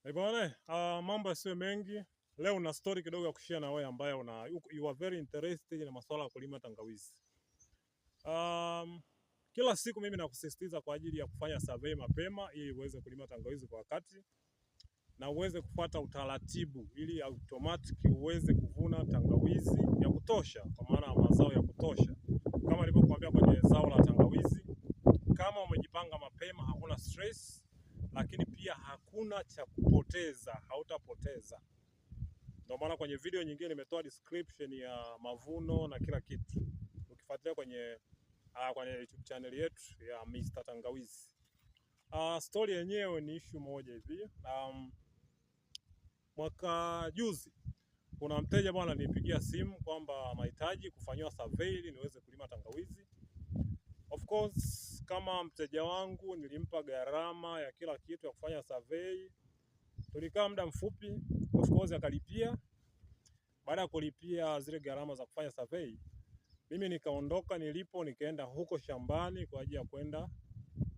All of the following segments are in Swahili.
Eh, bwana, mambo yasiyo mengi. Leo na story kidogo ya kushare na wewe ambaye una you are very interested na masuala ya kulima tangawizi. Kila siku mimi nakusisitiza kwa ajili ya kufanya survey mapema ili uweze kulima tangawizi kwa wakati na uweze kufuata utaratibu ili automatic uweze kuvuna tangawizi ya kutosha, kwa maana mazao ya kutosha. Kama nilivyokuambia kwenye zao la tangawizi, kama umejipanga mapema hakuna stress, lakini pia hakuna cha kupoteza, hautapoteza. Ndio maana kwenye video nyingine nimetoa description ya mavuno na kila kitu, ukifuatilia kwenye YouTube channel yetu ya Mr. Tangawizi. Story yenyewe ni issue moja hivi. Mwaka juzi kuna mteja bwana alinipigia simu kwamba anahitaji kufanyiwa survey ili niweze kulima tangawizi. Of course, kama mteja wangu nilimpa gharama ya kila kitu ya kufanya survey. Tulikaa muda mfupi, of course akalipia. Baada ya kulipia zile gharama za kufanya survey, mimi nikaondoka nilipo nikaenda huko shambani kwa ajili ya kwenda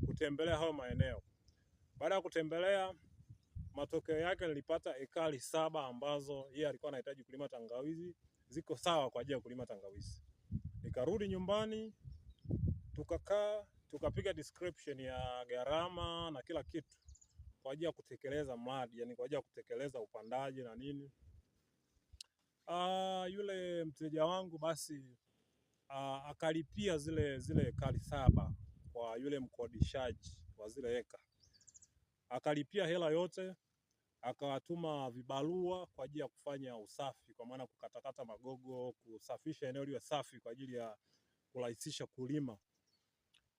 kutembelea hayo maeneo. Baada ya kutembelea, matokeo yake nilipata ekari 7 ambazo yeye alikuwa anahitaji kulima tangawizi, ziko sawa kwa ajili ya kulima tangawizi. Nikarudi nyumbani, tukakaa, tukapiga description ya gharama na kila kitu kwa ajili ya kutekeleza mradi, yani kwa ajili ya kutekeleza upandaji na nini. Yule mteja wangu basi akalipia zile ekari 7 kwa yule mkodishaji wa zile eka. Akalipia hela yote, akawatuma vibarua kwa ajili ya kufanya usafi, kwa maana kukatakata magogo, kusafisha eneo liwe safi kwa ajili ya kurahisisha kulima.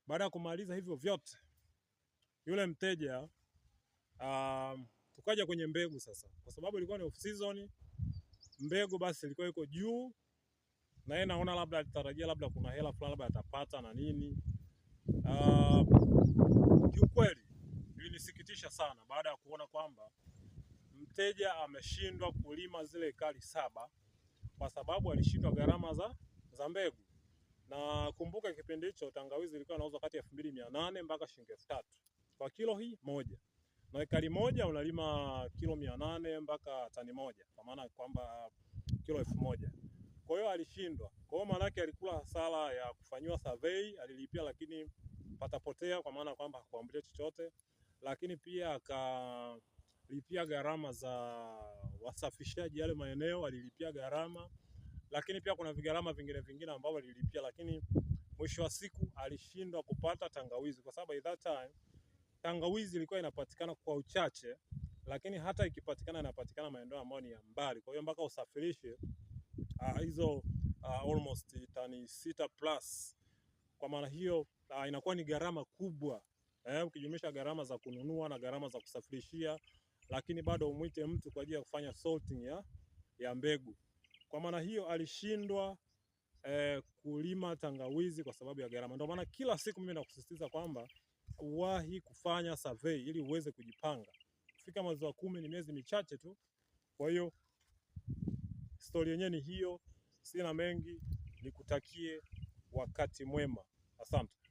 Baada ya kumaliza hivyo vyote, yule mteja tukaja kwenye mbegu sasa. Kwa sababu ilikuwa ni off season, mbegu basi ilikuwa iko juu, na yeye naona labda alitarajia labda kuna hela fulani labda atapata na nini. Kiukweli ilinisikitisha sana baada ya kuona kwamba mteja ameshindwa kulima zile ekari 7 kwa sababu alishindwa gharama za mbegu. Na kumbuka kipindi hicho tangawizi ilikuwa inauzwa kati ya 2800 mpaka shilingi 3000 kwa kilo hii moja. Na ekari moja unalima kilo 800 mpaka tani moja, kwa maana kwamba kilo 1000. Kwa hiyo alishindwa. Kwa hiyo maana yake alikula hasara ya kufanyiwa survey, alilipia lakini patapotea, kwa maana kwamba hakuambulia chochote, lakini pia akalipia gharama za wasafishaji yale maeneo, alilipia gharama, lakini pia kuna vigharama vingine vingine ambavyo alilipia, lakini mwisho wa siku alishindwa kupata tangawizi kwa sababu by that time tangawizi ilikuwa inapatikana kwa uchache, lakini hata ikipatikana inapatikana maeneo ambayo ni ya mbali. Kwa hiyo mpaka usafirishe hizo almost tani 6 plus. Kwa maana hiyo inakuwa ni gharama kubwa, ukijumlisha gharama za kununua na gharama za kusafirishia, lakini bado umuite mtu kwa ajili ya kufanya sorting ya mbegu. Kwa maana hiyo alishindwa kulima tangawizi kwa sababu ya gharama. Ndio maana kila siku mimi nakusisitiza kwamba uwahi kufanya survey ili uweze kujipanga. Kufika mwezi wa 10 ni miezi michache tu. Kwa hiyo story yenyewe ni hiyo, sina mengi, nikutakie wakati mwema. Asante.